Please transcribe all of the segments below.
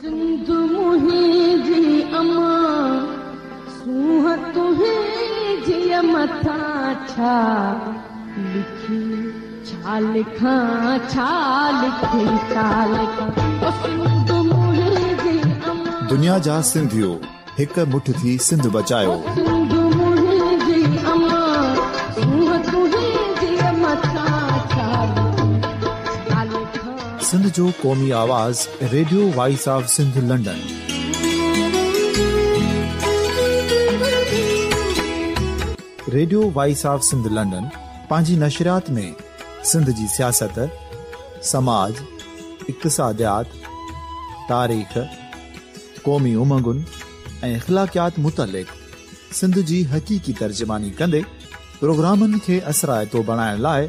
سنڌ منهنجي اما، سونهن تنهنجي مٿان ڇا لکي ڇا لکان، ڇا لکي ڇا لکان، او سنڌ منهنجي اما. دنيا جا سنڌيو هڪ مٺ ٿي سنڌ بچايو. سنڌ منهنجي اما، سونهن تنهنجي مٿان ڇا لکي ڇا لکان. سنڌ جو قومي آواز radio voice of Sindh London. Radio voice of Sindh London پنهنجي نشريات ۾ سنڌ جي سياست، سماج، اقتصاديات، تاريخ، قومي امنگن ۽ اخلاقيات متعلق سنڌ جي حقيقي ترجماني ڪندي پروگرامن کي اثرائتو بڻائڻ لاء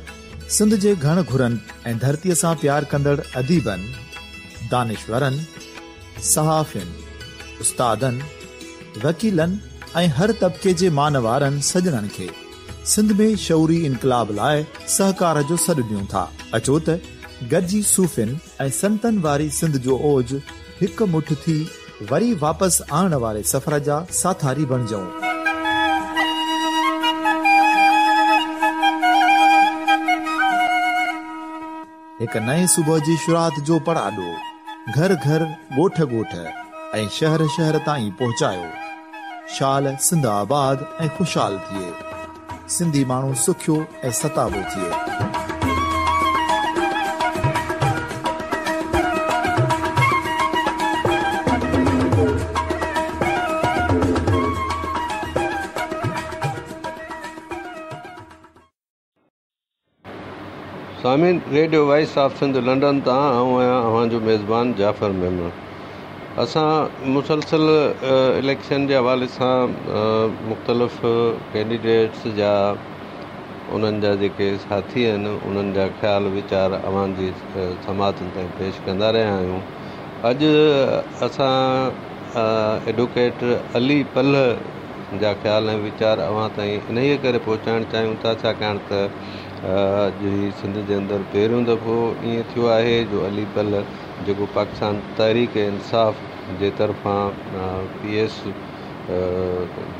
سنڌ جي گهڻ گهرن ۽ ڌرتيء سان پيار ڪندڙ اديبن، دانشورن، صحافين، استادن، وڪيلن ۽ هر طبقي جي مان وارن سڄڻن کي سنڌ ۾ شعوري انقلاب لاء سهڪار جو سڏ ڏيون ٿا. اچو ته گڏجي صوفين ۽ سنتن واري سنڌ جو اوج هڪ مٺ ٿي وري واپس آڻڻ واري سفر جا ساٿاري بڻجون. هڪ نئين صبح جي شروعات جو پڙاڏو گهر گهر، ڳوٺ ڳوٺ ۽ شهر شهر تائين پهچايو. شال سنڌ آباد ۽ خوشحال ٿئي. سنڌي ماڻهو سکيو ۽ ستابو ٿئي. سامعين radio voice of Sindh London تان آئون آهيان اوهان جو ميزبان جعفر ميمڻ. اسان مسلسل اليڪشن جي حوالي سان مختلف ڪينڊيڊيٽس جا انهن جا جيڪي ساٿي آهن انهن جا خيال ويچار اوهان جي سماعتن تائين پيش ڪندا رهيا آهيون. اڄ اسان ايڊوڪيٽ علي پلهه جا خيال ۽ ويچار اوهان تائين انهيء ڪري پهچائڻ چاهيون ٿا ڇاڪاڻ ته اڄ هي سنڌ جي اندر پهريون دفعو ائين ٿيو آهي جو علي پلهه جيڪو پاڪستان تحريڪ انصاف جي طرفان پي ايس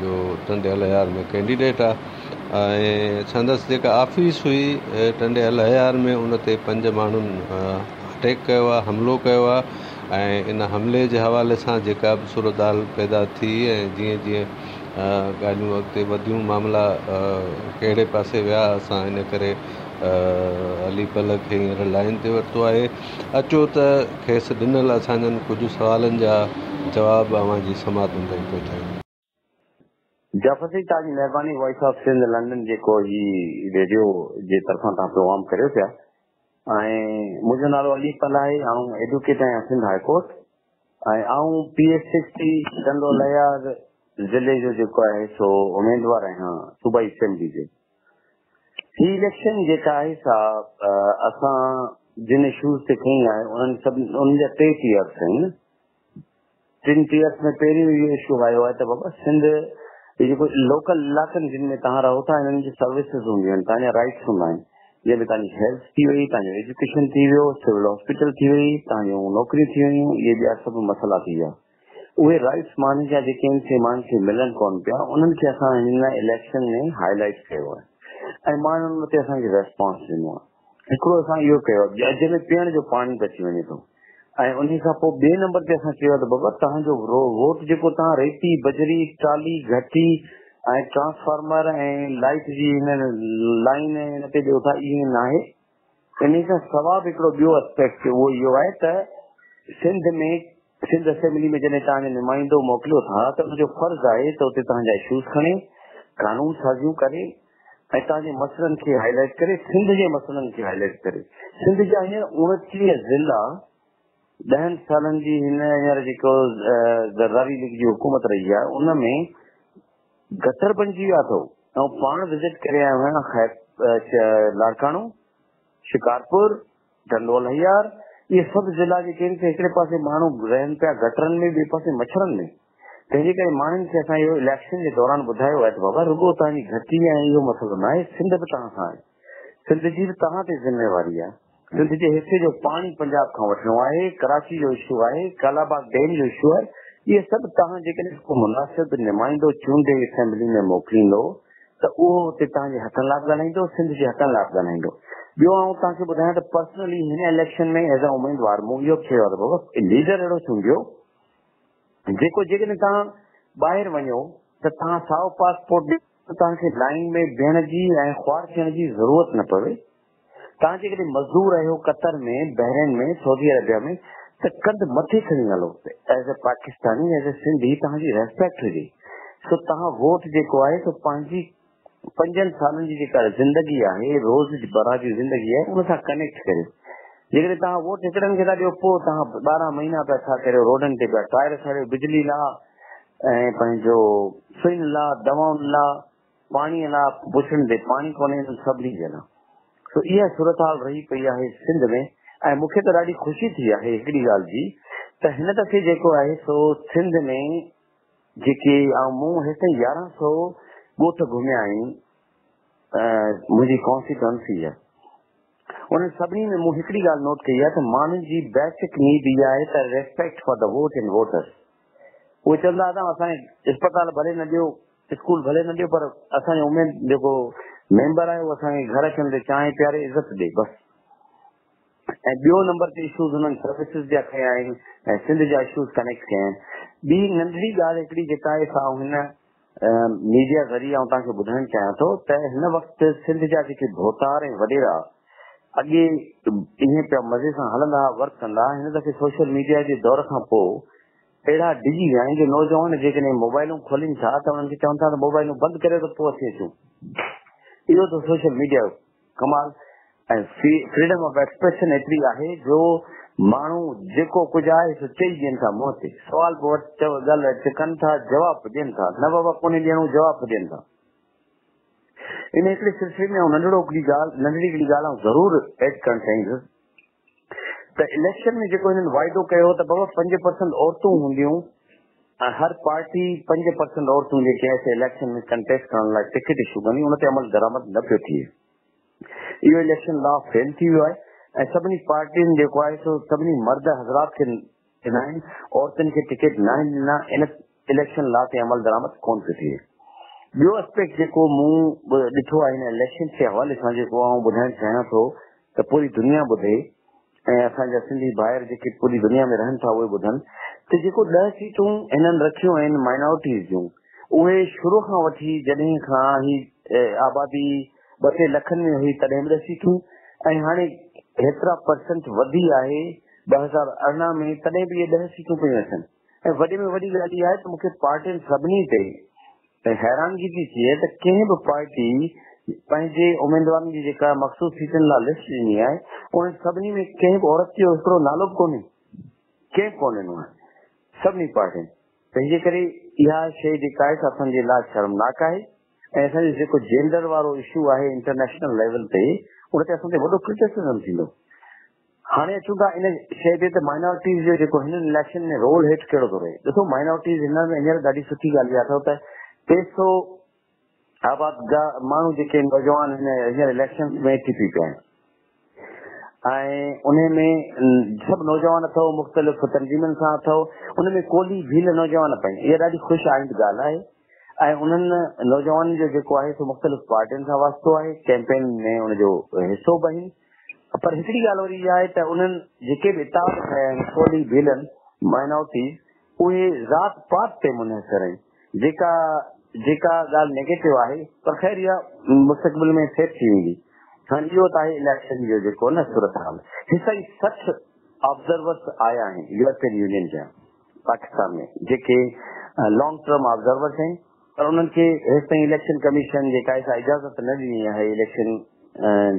جو ٽنڊي الهيار ۾ ڪينڊيڊيٽ آهي ۽ سندس جيڪا آفيس هئي ٽنڊي الهيار ۾ ان تي پنج ماڻهن اٽيڪ ڪيو آهي حملو ڪيو آهي ۽ ان حملي جي حوالي سان جيڪا به صورتحال پيدا ٿي ۽ جيئن جيئن ڳالهيون اڳتي وڌيون معاملا ڪهڙي پاسي ويا اسان ان ڪري علي پلهه کي هينئر لائن تي ورتو آهي اچو ته کيس ڏنل اسان جن ڪجهه سوالن جا جواب اوهان جي سماعتن تائين پهچايون. جعفر سائين توهان جي مهرباني وائس آف سنڌ لنڊن جيڪو هي ريڊيو جي طرفان توهان پروگرام ڪريو پيا ۽ منهنجو نالو علي پلهه آهي آئون ايڊوڪيٽ آهيان سنڌ هاء ڪورٽ ۽ آئون P S sixty Tando Allahyar ضلعي جو جيڪو آهي سو اميدوار آهيان صوبائي اسيمبلي جو. هي اليڪشن جيڪا آهي سا اسان جن اشوز تي کنئي آهي انهن سڀ انهن جا ٽي ٽيئرس آهن. ٽن ٽيئرس ۾ پهريون اهو اشو آيو آهي ته بابا سنڌ هي جيڪو لوڪل علائقن جن ۾ توهان رهو ٿا انهن جي سروسز هونديون آهن توهان جا رائٽس هوندا آهن جنهن ۾ توهان جي هيلٿ ٿي وئي توهان جو ايجوڪيشن ٿي ويو سول هاسپيٽل ٿي وئي توهان جون نوڪريون ٿي ويون اهي ٻيا سڀ مسئلا ٿي ويا اهي رائٽس ماڻهن جا جيڪي آهن سي ماڻهن کي ملن ڪون پيا انهن کي اسان هن اليڪشن ۾ هائي لائيٽ ڪيو آهي ۽ ماڻهن ان تي اسان کي ريسپانس ڏنو آهي هڪڙو اسان اهو ڪيو آهي جنهن ۾ پيئڻ جو پاڻي بچي وڃي ٿو ۽ انهي کان پوء ٻئي نمبر تي اسان چيو ته بابا توهان جو ووٽ جيڪو توهان ريتي، بجري، ٽرالي، گهٽي ۽ ٽرانسفارمر ۽ لائيٽ جي هن لائين ۽ ان تي ڏيو ٿا ائين ناهي. انهي کان سوا به هڪڙو ٻيو اسپيڪٽ اهو اهو آهي ته سنڌ ۾ سنڌ اسيمبلي ۾ جڏهن توهان جو نمائندو موڪليو ٿا ته ان جو فرض آهي ته اتي توهان جا اشوز کڻي قانون سازيون ڪري ۽ توهان جي مسئلن کي هائي لائيٽ ڪري سنڌ جي مسئلن کي هائي لائيٽ ڪري سنڌ جا هينئر 29 ضلعا ڏهن سالن جي هن هينئر جيڪو زرداري ليگ جي حڪومت رهي آهي ان ۾ گٽر بڻجي ويا اٿو ۽ پاڻ وزٽ ڪري آيو آهيان خير لاڙڪاڻو شڪارپور ٽنڊو الهيار، اهي سڀ ضلعا جيڪي آهن سي هڪڙي پاسي ماڻهو رهن پيا گٽرن ۾ ٻئي پاسي مڇرن ۾، تنهن جي ڪري ماڻهن کي اسان اهو اليڪشن جي دوران ٻڌايو آهي ته بابا رڳو توهان جي گهٽي ۽ اهو مسئلو ناهي سنڌ به توهان سان آهي، سنڌ جي به توهان تي ذميواري آهي. سنڌ جي حصي جو پاڻي پنجاب کان وٺڻو آهي، ڪراچي جو اشو آهي، ڪالاباغ ڊيم جو اشو آهي، اهي سڀ توهان جيڪڏهن ڪو مناسب نمائندو چونڊي اسيمبلي ۾ موڪليندو ته اهو اتي توهان جي حقن لاء به ڳالهائيندو، سنڌ جي حقن لاء به ڳالهائيندو. ٻيو آئون توهان کي ٻڌايان ته پرسنلي هن اليڪشن ۾ ايز اي اميدوار مون اهو به چيو آهي ته بابا ليڊر اهڙو چونڊيو جيڪو جيڪڏهن توهان ٻاهر وڃو ته توهان سائو پاسپورٽ ڏيو ته توهان کي لائين ۾ بيهڻ جي ۽ خوار ٿيڻ جي ضرورت نه پوي. توهان جيڪڏهن مزدور آهيو قطر ۾، بحرين ۾، سعودي عربيا ۾ ته ڪنڌ مٿي کڻي هلو as a Pakistani as a Sindhi توهان جي ريسپيڪٽ هجي سو توهان ووٽ جيڪو آهي سو پنهنجي پنجن سالن جي جيڪا زندگي آهي روز برا جي زندگي آهي ان سان ڪنيڪٽ ڪريو جيڪڏهن توهان ووٽ هڪڙن کي ٿا ڏيو پوء توهان 12 مهينا پيا ڇا ڪريو روڊن تي پيا ٽائر ساڙيو بجلي لا ۽ پنهنجو سئين لا دوائن لا پاڻيء لاء پڇڻ تي پاڻي ڪونهي انهن سڀني جي لاء. سو اها صورتحال رهي پئي آهي سنڌ ۾ ۽ مون کي ته ڏاڍي خوشي ٿي آهي هڪڙي ڳالهه جي ته هن دفعي جيڪو آهي سو سنڌ ۾ جيڪي آئون مون هيستائين 1100 ڳوٺ گهميا آهن منهنجي ڪانسٽيٽوئنسي جا انهن سڀني ۾ مون هڪڙي ڳالهه نوٽ ڪئي آهي ته ماڻهن جي بيسڪ نيڊ اها آهي ته respect for the vote and voters اهي چوندا ته اسان کي اسپتال ڀلي نه ڏيو اسڪول ڀلي نه ڏيو پر اسان جو اميد جيڪو ميمبر آهي اهو اسان کي گهر اچڻ تي چانهه پياري عزت ڏي بس ۽ ٻيو نمبر تي اشوز هنن سروسز جا کنيا آهن ۽ سنڌ جا اشوز ڪنيڪٽ ڪيا آهن. ٻي ننڍڙي ڳالهه هڪڙي جيڪا آهي سا هن ميڊيا ذريعي آئون توهان کي ٻڌائڻ چاهيان ٿو ته هن وقت سنڌ جا جيڪي ڀوتار ۽ وڏيرا اڳي ائين پيا مزي سان هلندا ها ورڪ ڪندا ها هن دفعي سوشل ميڊيا جي دور کان پوء اهڙا ڊڄي ويا آهن جو نوجوان جيڪڏهن موبائلون کولين ٿا ته انهن کي چون ٿا ته موبائلون بند ڪريو ته پوء اسين اچون. اهو ته سوشل ميڊيا جو ڪمال ۽ فريڊم آف ايڪسپريشن ايتري آهي جو ماڻهو جيڪو ڪجهه آهي سو چئي ڏين ٿا منهن تي. سوال به ڳالهه ڪن ٿا جواب به ڏين ٿا. نه بابا ڪونهي ڏيڻو جواب به ڏين ٿا. ان هڪڙي سلسلي ۾ آئون ننڍڙو هڪڙي ڳالهه ننڍڙي هڪڙي ڳالهه آئون ضرور ايڊ ڪرڻ چاهيندس. ته اليڪشن ۾ جيڪو هنن واعدو ڪيو هو ته بابا 5% عورتون هونديون ۽ هر پارٽي 5% عورتون جيڪي آهي سي اليڪشن ۾ ڪنٽيسٽ ڪرڻ لاء ٽڪيٽ اشو ڪندي ان تي عمل درآمد نه پيو ٿئي. اهو اليڪشن لا فيل ٿي ويو آهي ۽ سڀني پارٽين جيڪو آهي سو سڀني مرد حضرات کي ڏنا آهن عورتن کي ٽڪيٽ ناهن ڏنا ان اليڪشن لا تي عمل درآمد ڪونه پيو ٿئي. ٻيو اسپيڪٽ جيڪو مون ڏٺو آهي هن اليڪشن جي حوالي سان جيڪو آئون ٻڌائڻ چاهيان ٿو ته پوري دنيا ٻڌي ۽ اسان جا سنڌي ڀائر جيڪي پوري دنيا ۾ رهن ٿا اهي ٻڌن ته جيڪو 10 سيٽون هنن رکيون آهن مائنارٽيز جون اهي شروع کان وٺي جڏهن کان هي آبادي ٻه ٽي لکن ۾ هئي تڏهن به 10 سيٽون ۽ هاڻي هيترا پرسنٽ وڌي آهي 2018 ۾ تڏهن به اهي 10 سيٽون پيون اچن ۽ وڏي ۾ وڏي ڳالهه اها آهي ته مون کي پارٽين سڀني تي ته حيرانگي ٿي ٿئي ته ڪنهن به پارٽي پنهنجي اميدوارن جي جيڪا مخصوص سيٽن لاء لسٽ ڏني آهي انهن سڀني ۾ ڪنهن به عورت جو هڪڙو نالو به ڪونهي ڪنهن به ڪونه ڏنو آهي سڀني پارٽين تنهن جي ڪري اها شيء جيڪا آهي سا اسان جي لاء شرمناڪ آهي ۽ اسان جو جيڪو جينڊر وارو اشو آهي انٽرنيشنل ليول تي ان تي اسان تي وڏو ڪرٽيسزم ٿيندو. هاڻي اچون ٿا ان شيء تي ته مائنارٽيز جو جيڪو هنن اليڪشن ۾ رول هيٺ ڪهڙو ٿو رهي. ڏسو مائنارٽيز هن ۾ هينئر ڏاڍي سٺي ڳالهه اها اٿو ته 300 آبادگار ماڻهو جيڪي نوجوان هن هينئر اليڪشن ۾ ٽپي پيا آهن ۽ انهي ۾ سڀ نوجوان اٿو مختلف تنظيمن سان اٿو ان ۾ ڪولهي ڀيل نوجوان پئن اها ڏاڍي خوش آئند ڳالهه آهي ۽ انهن نوجوانن جو جيڪو آهي سو مختلف پارٽين سان واسطو آهي ڪيمپين ۾ ان جو حصو به آهن پر هڪڙي ڳالهه وري اها آهي ته انهن جيڪي به اتحاد ٺاهيا آهن ڪولهي ڀيلن، Minorities، اهي ذات پات تي منحصر آهن جيڪا جيڪا ڳالهه نيگيٽو آهي پر خير اها مستقبل ۾ سيٽ ٿي ويندي. هاڻي اهو ته آهي اليڪشن جو جيڪو نه صورتحال. هيستائين 60 آبزرورس آيا آهن يورپين يونين جا پاڪستان ۾ جيڪي لانگ ٽرم آبزرورس آهن. پر انهن کي هيستائين اليڪشن ڪميشن جيڪا آهي سا اجازت نه ڏني آهي اليڪشن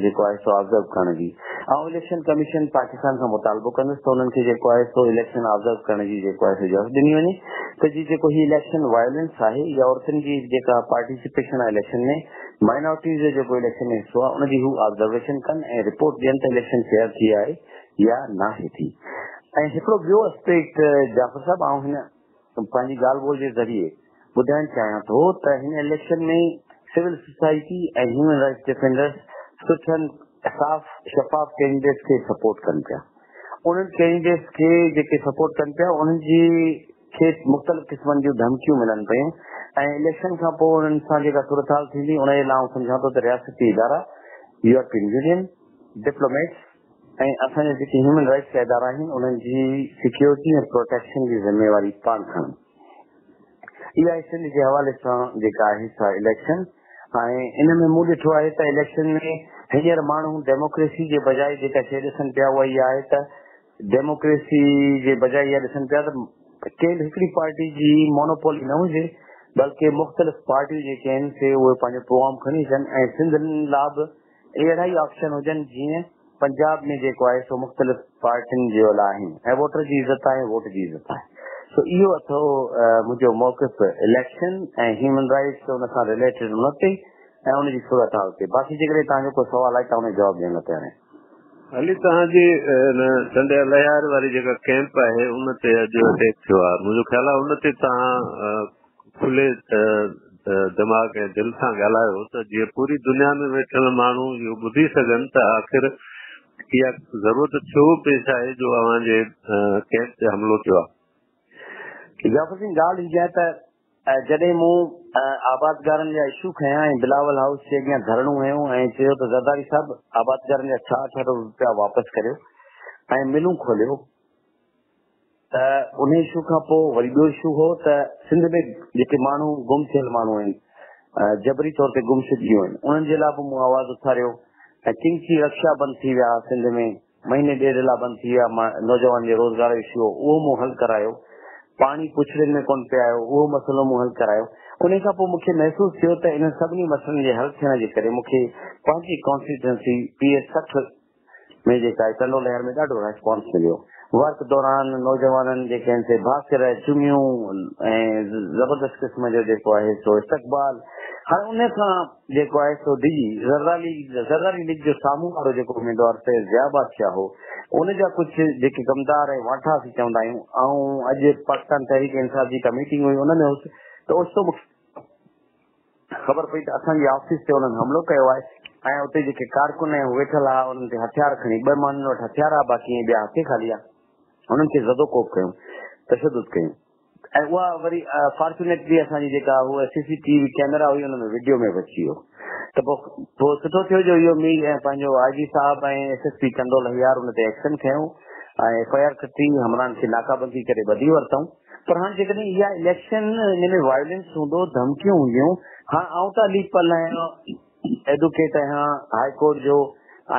جيڪو آهي سو آبزرو ڪرڻ جي. آئون اليڪشن ڪميشن پاڪستان کان مطالبو ڪندس ته انهن کي جيڪو آهي سو اليڪشن آبزرو ڪرڻ جي جيڪو آهي سو اجازت ڏني وڃي ته جي جيڪو هي اليڪشن وائلنس آهي يا عورتن جي جيڪا پارٽيسپيشن آهي اليڪشن ۾ مائنارٽيز جو جيڪو اليڪشن ۾ حصو آهي ان جي هو آبزرويشن ڪن ۽ رپورٽ ڏين ته اليڪشن فيئر ٿي آهي يا ناهي ٿي. ۽ هڪڙو ٻيو اسپيڪٽ جعفر صاحب آئون هن پنهنجي ڳالهه ٻولهه جي ذريعي ٻڌائڻ چاهيان ٿو ته هن election ۾ civil society ۽ human rights defenders سٺن صاف شفاف ڪينڊيڊيٽس کي سپورٽ ڪن پيا. انهن ڪينڊيڊيٽس کي جيڪي سپورٽ ڪن پيا انهن جي کي مختلف قسمن جون ڌمڪيون ملن پيون ۽ اليڪشن کان پوء انهن سان جيڪا صورتحال ٿيندي ان جي لاء آئون سمجهان ٿو ته رياستي ادارا، يورپين يونين، ڊپلوميٽس ۽ اسان جا جيڪي هيومن رائٽس جا ادارا آهن انهن جي سيڪيورٽي ۽ پروٽيڪشن جي ذميواري پاڻ کڻن. اها آهي سنڌ جي حوالي سان جيڪا آهي سا اليڪشن ۽ ان ۾ مون ڏٺو آهي ته اليڪشن ۾ هينئر ماڻهو ڊيموڪريسي جي بجاء جيڪا شيء ڏسن پيا اها اها آهي ته ڊيموڪريسي جي بجاء اها ڏسن پيا ته ڪنهن به هڪڙي پارٽي جي مونوپولي نه هجي بلڪه مختلف پارٽيون جيڪي آهن سي اهي پنهنجو پروگرام کڻي اچن ۽ سنڌ لاء به اهڙا ئي آپشن هجن جيئن پنجاب ۾ جيڪو آهي سو مختلف پارٽين جو لاء آهن ۽ ووٽر جي عزت آهي ووٽ جي عزت آهي سو اهو اٿو منهنجو موقف اليڪشن ۽ هيومن رائٽس ان سان رليٽيڊ ان تي ۽ ان جي صورتحال تي باقي جيڪڏهن توهان جو ڪو سوال آهي ته ان جو جواب ڏيڻ لاء تيار آهيان. علي توهان جي ان ٽنڊي الهيار واري جيڪا ڪيمپ آهي ان تي اڄ اٽيڪ ٿيو آهي منهنجو خيال آهي ان تي توهان کلي دماغ ۽ دل سان ڳالهايو ته جيئن پوري دنيا ۾ ويٺل ماڻهو اهو ٻڌي سگهن ته آخر اها ضرورت ڇو پيش آئي جو اوهان جي ڪئمپ تي حملو ٿيو آهي. جعفر سنگهه ڳالهه هي آهي ته جڏهن مون آبادگارن جا اشو کنيا ۽ بلاول هائوس جي اڳيان ڌرڻو هنيو ۽ چيو ته زرداري صاحب آبادگارن جا 66 ارب رپيا واپس ڪريو ۽ ملون کوليو ته انهي اشو کان پوء وري ٻيو اشو هو ته سنڌ ۾ جيڪي ماڻهو گم ٿيل ماڻهو آهن جبري طور تي گمشدگيون آهن انهن جي لاء به مون آواز اٿاريو ۽ چنگچي رڪشا بند ٿي ويا سنڌ ۾ مهيني ڏيڍ لاء بند ٿي ويا نوجوان جي روزگار جو اشو هو اهو مون حل ڪرايو پاڻي پڇڙين ۾ ڪونه پيا آيو اهو مسئلو مون حل ڪرايو انهي کان پوء مون کي محسوس ٿيو ته انهن سڀني مسئلن جي حل ٿيڻ جي ڪري مون کي پنهنجي ڪانسٽيٽوئنسي پي ايس 60 ۾ جيڪا آهي ٽنڊو لهر ۾ ڏاڍو ريسپانس مليو. ورڪ دوران نوجوانن جيڪي آهن سي ڀاڪر، چميون ۽ زبردست قسم جو جيڪو آهي سو استقبال. هاڻي ان کان جيڪو آهي سو ڊڄي زرداري زرداري ليگ جو سامهون وارو جيڪو اميدوار سيد ضياء بادشاهه هو ان جا ڪجهه جيڪي ڪمدار ۽ وانٺا اسين چوندا آهيون آئون اڄ پاڪستان تحريڪ انصاف جي ڪا ميٽنگ هئي ان ۾ هوس ته اوچتو مون کي خبر پئي ته اسان جي آفيس تي انهن حملو ڪيو آهي ۽ اتي جيڪي ڪارڪن ۽ ويٺل ها انهن تي هٿيار کڻي ٻه ماڻهن وٽ هٿيار ها باقي ۽ ٻيا هٿين خالي ها انهن کي زدوڪوب ڪيون تشدد ڪيون ۽ اها وري فارچونيٽلي اسان جي جيڪا هو سي سي ٽي وي ڪيمرا هئي ان ۾ وڊيو ۾ بچي ويو ته پوء پوء سٺو ٿيو جو اهو مير ۽ پنهنجو آء جي صاحب ۽ S S P Tando Lahyar ان تي ايڪشن کنيو ۽ ايف I R ڪٽي همراهن کي ناڪابندي ڪري ٻڌي ورتائون پر هاڻ جيڪڏهن اها اليڪشن ان ۾ وائلنس هوندو ڌمڪيون هونديون هاڻ آئون ته علي پل آهيان ايڊوڪيٽ آهيان هاء ڪورٽ جو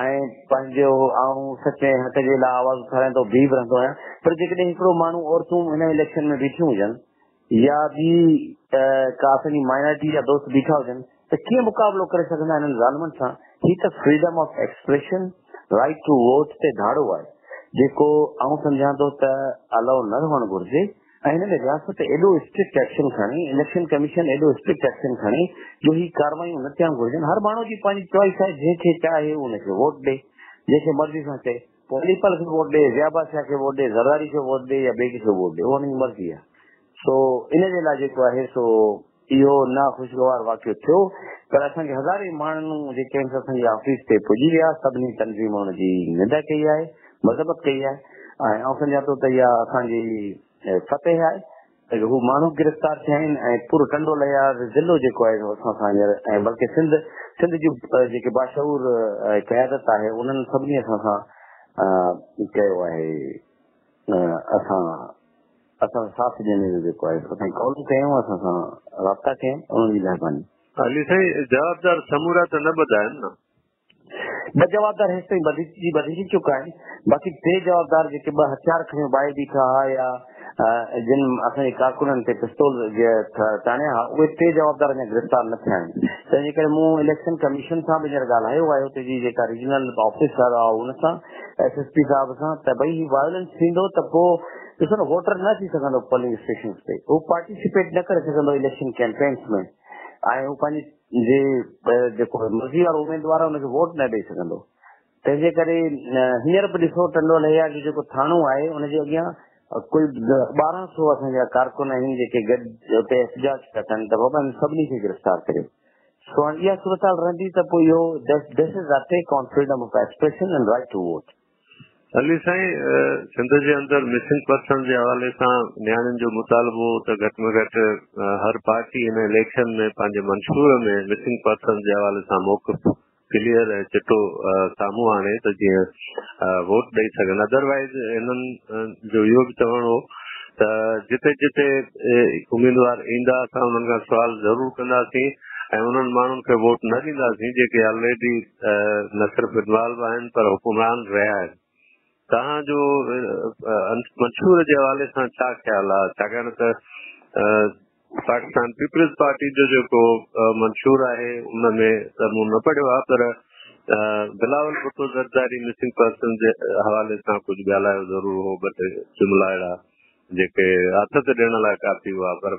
۽ پنهنجو آئون سچ ۽ حق جي لاء آواز اٿاريان ٿو بيهي به رهندو آهيان پر جيڪڏهن هڪڙو ماڻهو عورتون هن اليڪشن ۾ بيٺيون هجن يا ٻي ڪا اسان جي مائنارٽي جا دوست بيٺا هجن ته ڪيئن مقابلو ڪري سگهندا انهن ظالمن سان؟ هي ته freedom of expression, right to vote تي ڌاڙو آهي، جيڪو آئون سمجهان ٿو ته الائو نه هئڻ گهرجي ۽ هن ۾ رياست ايڏو اسٽرڪٽ ايڪشن کڻي، اليڪشن ڪميشن ايڏو اسٽرڪٽ ايڪشن کڻي جو هي ڪارروايون نه ٿيڻ گهرجن. هر ماڻهو جي پنهنجي چوائس آهي، جنهن کي چاهي ان کي ووٽ ڏي، جنهن کي مرضي سان چئي. پوء علي پل کي ووٽ ڏي، ضياء بادشاهه کي ووٽ ڏي، زرداري کي ووٽ ڏي يا ٻئي ڪنهن کي ووٽ ڏي، اها هن جي مرضي آهي. سو ان جي لاء جيڪو آهي سو اهو ناخوشگوار واقعو ٿيو پر اسان کي هزارين ماڻهن جيڪي آهن سي اسان جي آفيس تي پڄي ويا، سڀني تنظيمن ان جي نندا ڪئي آهي، مذمت ڪئي آهي ۽ آئون سمجهان ٿو ته اها اسان جي فتح آهي ته هو ماڻهو گرفتار ٿيا آهن ۽ پورو ٽنڊو لهيار ضلعو جيڪو آهي سو اسان سان هينئر ۽ بلڪه سنڌ سنڌ جي جيڪي باشعور قيادت آهي انهن سڀني اسان سان ڪيو آهي اسان اسان ساٿ ڏيڻ جو جيڪو آهي اسان کي ڪالون ڪيون اسان سان رابطا ڪيا انهن جي مهرباني. علي سائين جوابدار سمورا ته نه ٻڌا آهن نه. ٻه جوابدار هيستائين ٻڌجي ٻڌجي چڪا آهن باقي ٽي جوابدار جيڪي ٻه هٿيار کڻيو ٻاهر بيٺا ها يا جن اسان جي ڪارڪنن تي پستول تاڻيا ها اهي ٽي جوابدار اڃا گرفتار نه ٿيا آهن تنهن جي ڪري مون اليڪشن ڪميشن سان به هينئر ڳالهايو آهي اتي جي جيڪا ريجنل آفيسر آهي ان سان ايس ايس پي صاحب سان ته ڀئي هي وائلنس ٿيندو ته پوء ڏسو نه ووٽر نه اچي سگهندو پولنگ اسٽيشنز تي هو پارٽيسپيٽ نه ڪري سگهندو اليڪشن ڪيمپينس ۾ ۽ هو پنهنجي جي جيڪو مرضي وارو اميدوار آهي ان کي ووٽ نه ڏئي سگهندو تنهن جي ڪري هينئر به ڏسو ٽنڊو الهيار جو جيڪو ٿاڻو آهي ان جي اڳيان ڪوئي 1200 اسان جا ڪارڪن آهن جيڪي گڏ اتي احتجاج پيا ڪن ته بابا سڀني کي گرفتار ڪريو. سو هاڻي اها صورتحال رهندي ته پوء اهو this is attack on freedom of expression and right to vote. Ali سائين سنڌ جي اندر مسنگ پرسن جي حوالي سان نياڻين جو مطالبو ته گهٽ ۾ گهٽ هر پارٽي هن اليڪشن ۾ پنهنجي منشور ۾ مسنگ پرسن جي حوالي سان موقف ڪليئر ۽ چٽو سامهون آڻي ته جيئن ووٽ ڏئي سگهن. ادروائز هنن جو اهو به چوڻ هو ته جتي جتي اميدوار ايندا اسان انهن کان سوال ضرور ڪنداسين ۽ انهن ماڻهن کي ووٽ نه ڏينداسين جيڪي آلريڊي نه صرف انوالو آهن پر حڪمران رهيا آهن. توهان جو منشور جي حوالي سان ڇا خيال آهي؟ ڇاڪاڻ ته پاڪستان پيپلز پارٽي جو جيڪو منشور آهي ان ۾ ته مون نه پڙهيو آهي پر بلاول ڀٽو زرداري مسنگ پرسن جي حوالي سان ڪجهه ڳالهايو ضرور هو، ٻه ٽي جملا اهڙا جيڪي آٿت ڏيڻ لاء ڪافي هئا، پر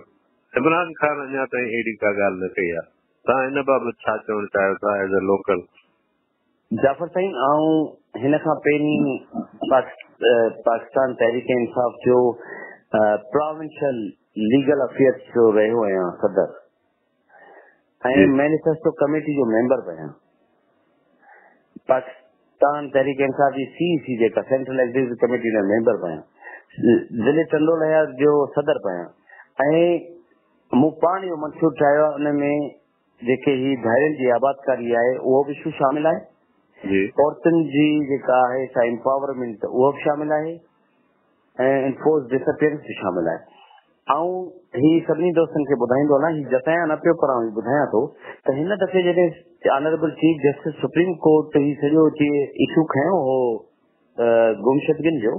عمران خان اڃا تائين اهڙي ڪا ڳالهه نه ڪئي آهي. توهان ان بابت ڇا چوڻ چاهيو ٿا ايز اي لوڪل؟ جعفر سائين آئون هن کان پهرين پاڪستان تحريڪ انصاف جو پراونشل ليگل افيئرس جو رهيو آهيان صدر ۽ مينيفيسٽو ڪميٽي جو ميمبر به آهيان. پاڪستان تحريڪ انصاف جي سي اي سي جيڪا سينٽرل ايگزيڪيوٽو ڪميٽي جو ميمبر به آهيان. ضلعي ٽنڊو الهيار جو صدر به آهيان ۽ مون پاڻ اهو منشور ٺاهيو آهي ان ۾ جيڪي هي ڌارين جي آبادڪاري آهي اهو به اشو شامل آهي. عورتن جي جيڪا آهي سا امپاورمينٽ اهو به شامل آهي. ۽ انفورس ڊس اپيئرنس به شامل آهي. آئون هي سڀني دوستن کي ٻڌائيندو هلان، هي جتايان نه پيو پر آئون هي ٻڌايان ٿو ته هن دفعي جڏهن honourable chief justice supreme court هي سڄو اچي اشو کنيو هو گمشدگين جو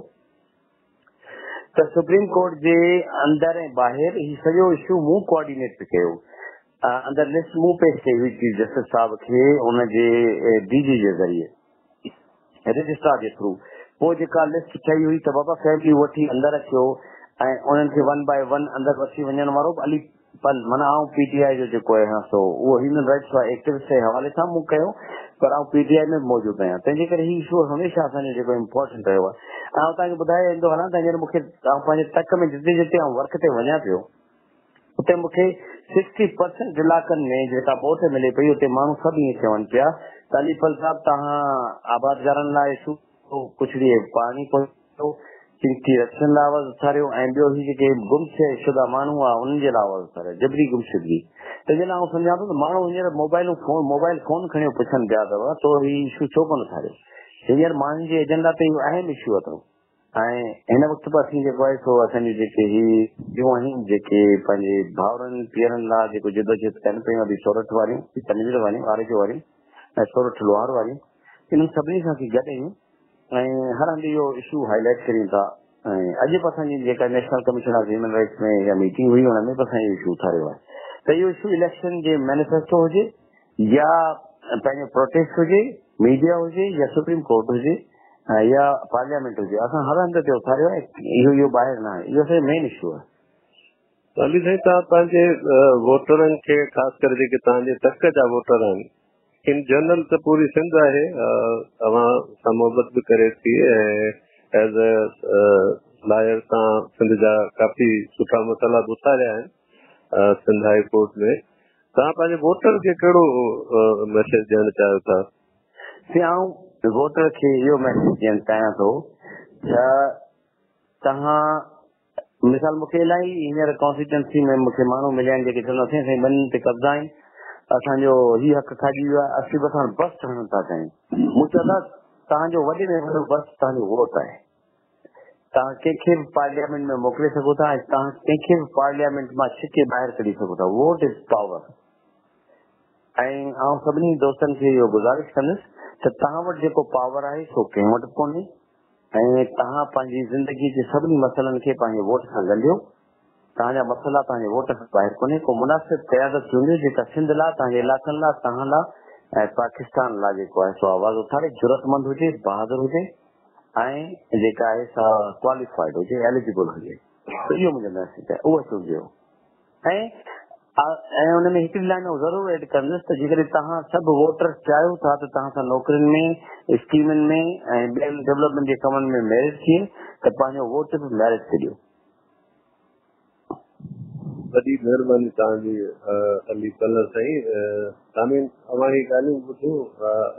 ته سپريم ڪورٽ جي اندر ۽ ٻاهر هي سڄو اشو مون ڪوآرڊينيٽ پئي ڪيو. اندر لسٽ مون پيش ڪئي هئي چيف جسٽس صاحب کي ان جي ڊي جي جي ذريعي. رجسٽرار جي ٿرو پوء جيڪا لسٽ ٺهي هئي ته بابا فيملي وٺي اندر اچو ۽ انهن کي ون بائي ون اندر وٺي وڃڻ وارو به علي پل معنيٰ آئون پي ٽي آء جو جيڪو آهيان سو اهو هيومن رائٽس واري ايڪٽوسٽ جي حوالي سان مون ڪيو پر آئون پي ٽي آء ۾ به موجود آهيان تنهن جي ڪري هي اشو هميشه اسان جو جيڪو امپورٽنٽ رهيو آهي ۽ آئون توهان کي ٻڌائي ايندو هلان ته هينئر مون کي آئون پنهنجي تڪ ۾ جتي جتي آئون ورڪ تي وڃان پيو اتي مون کي سڪسٽي پرسنٽ علائقن ۾ جيڪا ووٽ ملي پئي اتي ماڻهو سڀ ائين چون پيا ته علي ڦل صاحب توهان آبادگارن لاء اشو ڪڇڙي پاڻي پهچايو، چنگٽي رڪشن لاء آواز اٿاريو ۽ ٻيو هي جيڪي گم شده ماڻهو هئا انهن جي لاء آواز اٿاريو، جبري گمشدگي. تنهن جي لاء آئون سمجهان ٿو ته ماڻهو هينئر موبائلون فون موبائل فون کڻيو پڇن پيا ته تو هي اشو ڇو ڪونه اٿاريو؟ هينئر ماڻهن جي ايجنڊا تي اهو اهم اشو اٿو. ۽ هن وقت به اسين جيڪو آهي سو اسان جون جيڪي هي ٻيون آهن جيڪي پنهنجي ڀائرن پيئرن لاء جيڪو جدوجهد ڪن پيون ادي سورٺ واريون تنوير واريون آر ايڇ او واريون ۽ سورٺ لوهار واريون انهن سڀني سان اسين گڏ آهيون ۽ هر هنڌ اهو اشو هائي لائيٽ ڪريون ٿا ۽ اڄ به اسان جي جيڪا national commission of human rights ۾ اها ميٽنگ هئي ان ۾ به اسان اهو اشو اٿاريو آهي ته اهو اشو اليڪشن جي مينيفيسٽو هجي يا پنهنجو پروٽيسٽ هجي، ميڊيا هجي يا سپريم ڪورٽ هجي يا پارليامينٽ هجي اسان هر هنڌ تي اٿاريو آهي اهو اهو ٻاهر نه آهي اهو اسان جو مين اشو آهي. علي سائين توهان پنهنجي ووٽرن کي خاص ڪري جيڪي توهان جي تڪ جا ووٽر آهن ان جنرل ته پوري سنڌ آهي اوهان سان محبت به ڪري ٿي ۽ ايز اي لائر توهان سنڌ جا ڪافي سٺا مسئلا به اٿاريا آهن سنڌ هائي ڪورٽ ۾ توهان پنهنجي ووٽر کي ڪهڙو ميسيج ڏيڻ چاهيو ٿا؟ سي آئون ووٽر کي اهو ميسيج ڏيڻ چاهيان ٿو ته توهان مثال مون کي الاهي هينئر ڪانسٽيٽوئنسي ۾ مون کي ماڻهو مليا آهن جيڪي چوندا سائين اسان جي ٻنين تي قبضا آهن اسان جو هي حق کائجي ويو آهي اسين بس هاڻ بس هڻڻ ٿا چاهيون مون چيو ته توهان جو وڏي ۾ وڏو بس توهان جو ووٽ آهي توهان ڪنهن کي به پارليامينٽ ۾ موڪلي سگهو ٿا ۽ توهان ڪنهن کي به پارليامينٽ مان ڇڪي ٻاهر ڪڍي سگهو ٿا ووٽ از پاور ۽ آئون سڀني دوستن کي اهو گذارش ڪندس ته توهان وٽ جيڪو پاور آهي سو ڪنهن وٽ به ڪونهي ۽ توهان پنهنجي زندگي جي سڀني مسئلن کي پنهنجي ووٽ سان ڳنڍيو توهان جا مسئلا توهان جي ووٽ کان ٻاهر ڪونهي ڪو مناسب قيادت چونڊيو جيڪا سنڌ لاء توهان جي علائقن لاء توهان لاء ۽ پاڪستان لاء جيڪو آهي سو آواز اٿاري جرئتمند هجي بهادر هجي ۽ جيڪا آهي سا ڪواليفائيڊ هجي ايليجبل هجي ته اهو منهنجو ميسيج آهي اهو چونڊجو ۽ ۽ ان ۾ هڪڙي لائن ضرور ايڊ ڪندس ته جيڪڏهن توهان سڀ ووٽر چاهيو ٿا ته توهان سان نوڪرين ۾ اسڪيمن ۾ ۽ ٻين ڊولپمينٽ جي ڪمن ۾ ميرٽ ٿئي ته پنهنجو ووٽ به ميرٽ تي ڏيو. وڏي مهرباني توهان جي علي پلهه سائين. سامعين اوهان هي ڳالهيون ٻڌيون،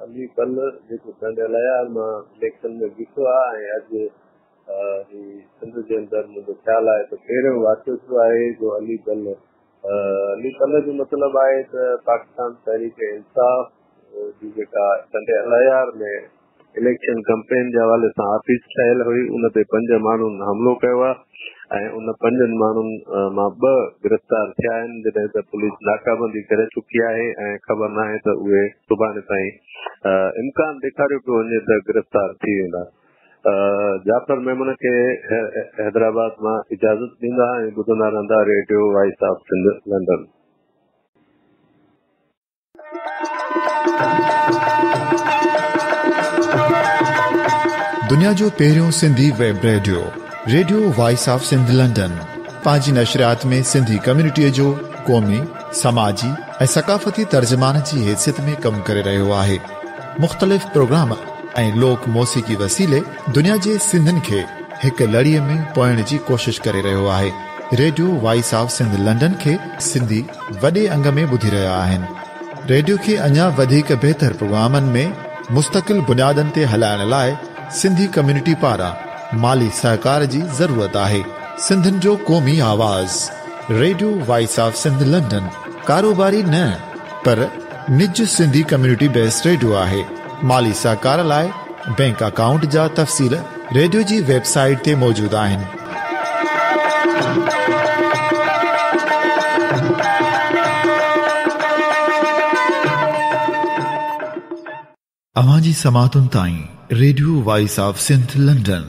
علي پلهه جيڪو ٽنڊي الهيار مان اليڪشن ۾ بيٺو آهي ۽ اڄ هي سنڌ جي اندر منهنجو خيال آهي ته پهريون واقعو ٿيو آهي جو علي پلهه، علي پلهه جو مطلب آهي ته پاڪستان تحريڪ انصاف جي جيڪا ٽنڊي الهيار ۾ اليڪشن ڪمپين جي حوالي سان آفيس ٺهيل هئي ان تي پنج ماڻهن حملو ڪيو آهي ۽ ان پنجن ماڻهن مان ٻه گرفتار ٿيا آهن جڏهن ته پوليس ناڪابندي ڪري چڪي آهي ۽ خبر ناهي ته اهي سڀاڻي تائين امڪان ڏيکاريو پيو وڃي ته گرفتار ٿي ويندا. جعفر ميمڻ کي حيدرآباد مان اجازت ڏيندا ۽ ٻڌندا رهندا radio voice of Sindh London. دنيا جو پهريون Sindhi web radio, radio voice of Sindh London, پنهنجي نشريات ۾ سنڌي ڪميونٽيء جو قومي، سماجي ۽ ثقافتي ترجمان جي حيثيت ۾ ڪم ڪري رهيو آهي. مختلف پروگرام ۽ لوڪ موسيقي وسيلي دنيا جي سنڌين کي هڪ لڙيء ۾ پوئڻ جي ڪوشش ڪري رهيو آهي. Radio voice of Sindh London کي سنڌي وڏي انگ ۾ ٻڌي رهيا آهن. ريڊيو کي اڃا وڌيڪ بهتر پروگرامن ۾ مستقل بنيادن تي هلائڻ لاء سنڌي ڪميونٽي پاران مالي سهڪار جي ضرورت آهي. سنڌين جو قومي آواز، radio voice of Sindh London ڪاروباري نه پر نج سنڌي ڪميونٽي بيسڊ ريڊيو آهي. مالي سهڪار لاء بينڪ اڪائونٽ جا تفصيل ريڊيو جي ويب سائيٽ تي موجود آهن. اوهان جي سماعتن تائين radio voice of Sindh London.